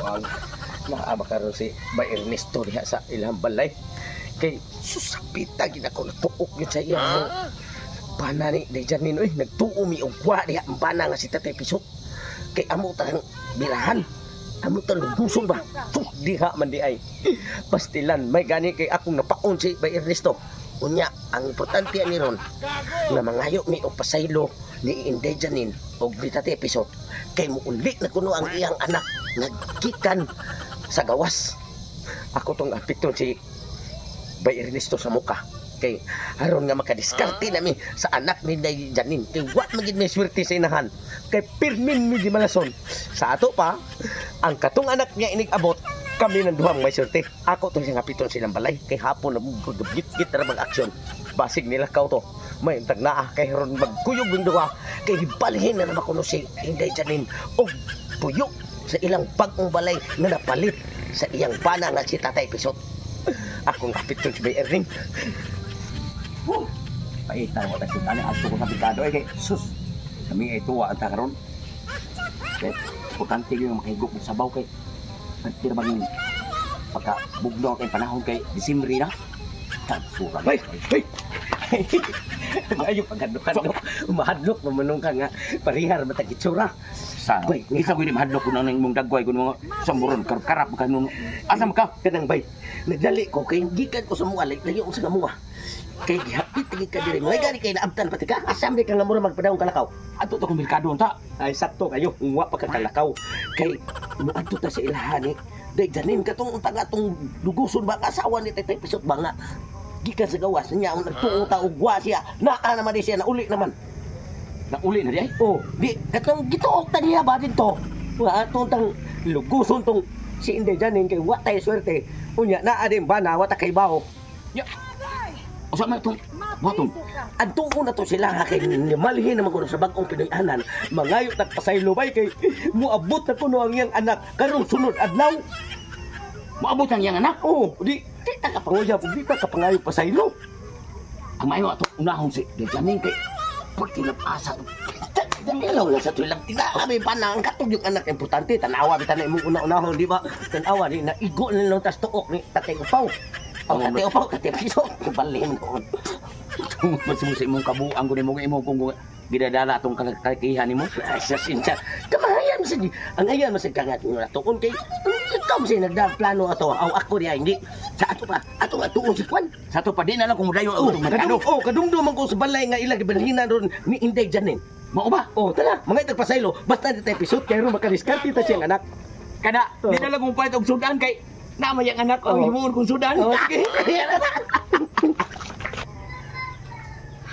Buang. Naa ba karon si Bay Ernesto diha sa ilang balay? Kay susapita gid ako natuok gyud sa iyang bana ni Day Janine oy, nagtuo mi og wa diha ang bana nga si Tatay Pisot. Kay amo tarang birahan. Amo tarang luguson ba? Sus, diha man di ay. Pastilan may gani kay akong napaon si Bay Ernesto. Unya, ang importante ani ron nga mangayo mi og pasaylo ni Inday Janine og ni Tatay Pisot kay muuli na kuno ang iyang anak naggikan sa gawas. Ako tong apekton si Bay Ernesto sa muka kay aron nga makadiskarte nami sa anak ni Day Janine kay wa man gid may swerte sa inahan kay pirmin mi di malason. Sa ato pa ang katong anak niya inig abot kami ng duhang may swerte. Ako tong siyang apiton silang balay kay hapon na git ra mag aksyon, basig nila kaw to may untag naa kay ron magkuyog ng duha kay gibalhin na naman kuno si Inday Janine og puyo sa ilang bag-ong balay nga napalit sa iyang bana nga si Tatay Pisot. Akong apiton si Bay Erning. Paita mo tayo tani adto ko sa pikado ay kay sus. Kami ay tuwa ang karon. Kay importante gyud makahigop og sabaw kay tira bang pagka bugnaw kay panahon kay Disembre na. Tagsura. Hey, hey. Ayo pagkadlok-kadlok, umahadlok mamanong ka nga parihar matag itsura. Sa Bay, isa ko ni mahadlok ko nang imong dagway kun mga samburon karap ka nun. Asa man ka? Kanang bay, nagdali ko kay gikan ko sa mga layo sa mga. Kay gihapit gid ka diri. May gani kay naabtan pati ka. Asam di ka nga mura magpadawong kalakaw. Adto ta kong merkado unta. Ay sakto kayo, wa pa ka kalakaw. Kay muadto ta sa ilahan ni Day Janin katong untang atong duguson ba asawa ni Tatay Pisot ba nga gikan sa gawas niya ang nagtuo ta og wa siya. Naa naman di siya nauli naman. Nauli na di ay. Oh, di katong gituok ta niya ba dito? Wa atong tang luguson tong si Inday Janin kay wa tay swerte. Unya naa din ba na wa ta kay bawo. Ya. Usa man itong buhaton. Adto na to sila ha kay malhin naman kuno sa bag-ong Pinoy-anan. Mangayo tag pasaylo bay kay muabot na kuno ang iyang anak karong sunod adlaw. Moabot ang iyang anak. Oh, di di ta ka panguyab, di ta ka pangayo pasaylo. Ang maayo ato unahon si Day Janin kay pagtinap-asa to. Dalaw lang sa tulang tinaabi pa na ang katog yung anak importante tanawa bitan na imong una-unahon, di ba? Tanawa di na igo na lang tas tuok ni Tatay Upaw. Oh, Tatay Upaw, Tatay Piso, balhin noon. Mas imong kabuang ko nimo imong kung gidadala atong kalakihan nimo. Ay, sa sinsa. Kamahayan mo sa ang ayan mo sa kangat nga tuon kay ikaw mo siya nagdaplano ato. Aw ako diya hindi. Sa ato pa, ato nga tuon si Kwan. Sa ato pa di na lang kung mudayon Oh, ang atong merkado. kadung, oh, kadumdum man ko sa balay nga ilang gibalhinan ron ni Inday Janin. Mao ba? Oh, tala, mga itagpasaylo, basta di tayo pisot, kay ron makadiskarte ta siyang anak. Kada di na lang kung palit og sudan kay naamay ang anak ang Oh. himuon kong sudan. Oh, sige.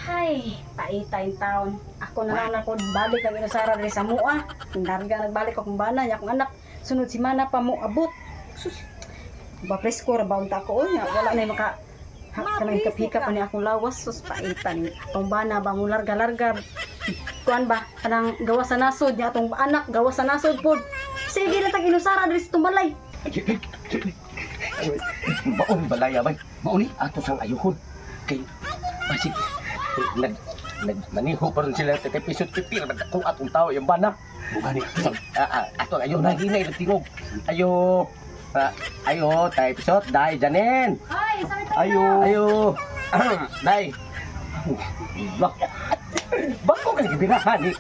Hay, paita yung taon. Ako na lang ako balik ang inusara diri sa mua. Darga nagbalik akong bana niya akong anak. Sunod si mana pa mo abot. Sus. Ba presko ra ba unta ko oy, wala na maka ha, kanang hikap-hikap pa ni akong lawas, sus, paita ni atong bana ba mo larga-larga. Kuan ba kanang gawas sa nasod niya atong anak gawas sa nasod pod. Sige na tag inusara diri sa tumbalay. Baon balaya bay. Mao ni? Ato sang ayuhon. Kay basig nag nagmaniho pa rin sila sa pisot pipir kung atong tao yung bana. Bugani. Ato ang ayo na hinay ng tingog. Ayo. Ayo, tay pisot, dai Janin. Ay, sabi Ayo. Ayo. Dai. Bah. Bako ka gibirahan ni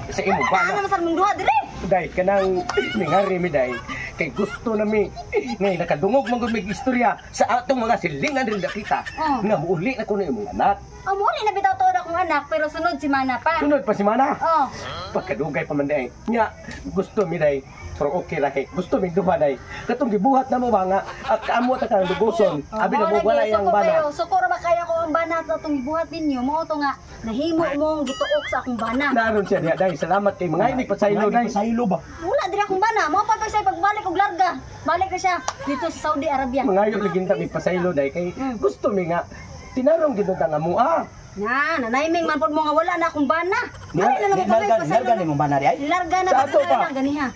sa imo bana. Ano man mong duha diri? Day, kanang ningari mi day kay gusto nami ngay nakadungog man gud mig istorya sa atong mga silingan rin dakita Oh. nga muuli na kuno imong anak. Oh, muli na bitaw tuod akong anak pero sunod si mana pa. Sunod pa si mana. Oh. Pagkadugay pa man day. Nya gusto mi day pero okay ra kay gusto mi duha day. Katong gibuhat na mo ba nga at kaamo ta kang dugoson. Oh, Abi na mao mo wala lagi, yang suko bana. kayo. Suko ra ba kaya ko ang bana at atong gibuhat ninyo? Mao to nga nahimo mong gituok sa akong bana. Naron siya diha day. Salamat kay mga inig pasaylo day. Pasaylo ba? Wala diri akong bana. Mao pa pa siya pagbalik og larga. Balik na siya dito sa Saudi Arabia. Mangayo lagi ta mi pasaylo day kay gusto mi nga tinarong gid ta nga mua. Na, nanaiming man pod mo nga wala na akong bana. Dali na lang mo Larga, pasaylo. larga ni mong bana di ay. Larga na Sa ato pa. lang ganiha.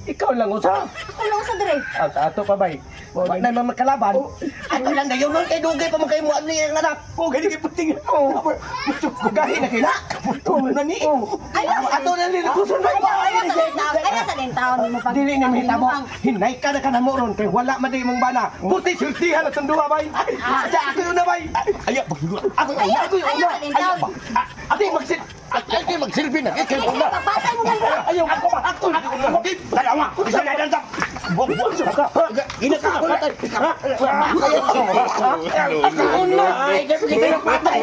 Ikaw lang usa. Ako lang sa dire. Ah, sa ato pa bay. Wa na man makalaban. Ato lang dayon nun kay dugay pa man kay mo ani ang anak. Oh, gani kay puting. Oh. Gahi na kay na. Na ni. Ato na ni gusto na. Ayaw, ayaw sa ayaw sa in taon mo pag Dili ni mahitabo. pagbinuang. Hinay ka na ka na mo ron kay wala man di imong bana. Puti sultihan at duha bay. Ja ako yun na bay. Ayaw, Ako yung una, ako yung una. Ayaw, ayaw, Ayaw ba? Ate magsil Ay, magsilbi na. Kay Ay, una. Pagpatay mo man. Ayaw ako ba? Ako ako. Dalawa. Isa na lang. Ina ka ako. Ako una. Ay, kita patay.